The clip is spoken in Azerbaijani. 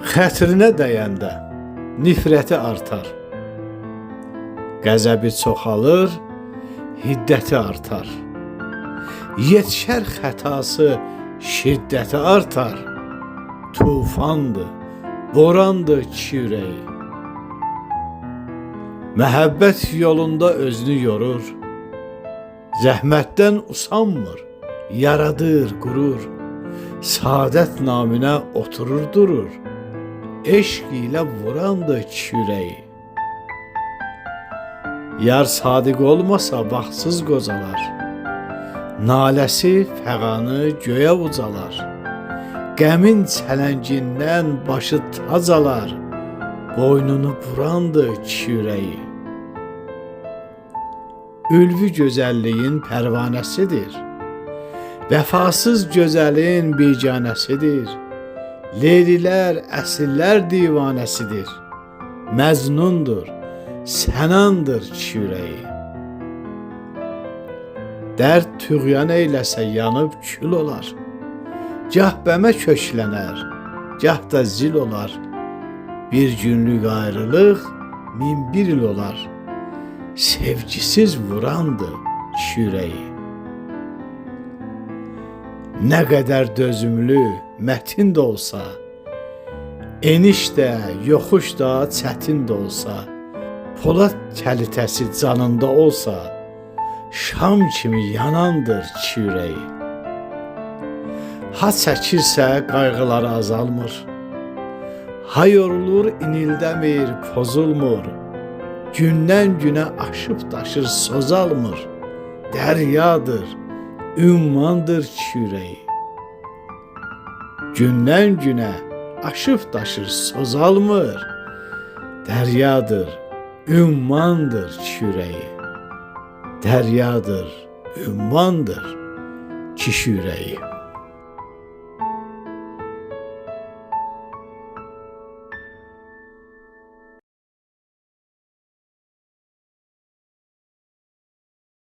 Xətrinə dəyəndə nifrəti artar. Qəzəbi çoxalır, hiddəti artar. Yetişər xətası, şiddəti artar. Tufandır, borandır kişi ürəyi. Məhəbbət yolunda özünü yorur. Zəhmətdən usanmır, yaradır, qurur. Saadət naminə oturur, durur. Eşq ilə vurandır kişi ürəyi. Yar sadiq olmasa baxsız qocalar. Naləsi, fəğanı göyə ucalar. Qəmin çələngindən başı tac alar. Boynunu burandır kişi ürəyi. Ülvi gözəlliyin pərvanəsidir. Vəfasız gözəlin biganəsidir. Leylilər, əsirlər divanəsidir. Məznundur, sənandır kişi ürəyi. Dərd tüğyan eyləsə yanıb kül olar. Gah bəmə köklənər, gah da zil olar. Bir günlük ayrılıq 1001 il olar. Sevgisiz vurandır kişi ürəyi. Nə qədər dözümlü, mətin də olsa, eniş də, yoxuş da çətin də olsa, polad kəlitəsi canında olsa, şam kimi yanandır kişi ürəyi. Ha çəkirsə qayğıları azalmır. Ha yorulur, inildəmir, pozulmur. Gündən günə aşıb daşır, sozalmır. Dəryadır, ümmandır kişi ürəyi. Gündən günə aşıb daşır, sozalmır. Dəryadır, ümmandır kişi ürəyi. Dəryadır, ümmandır kişi ürəyi.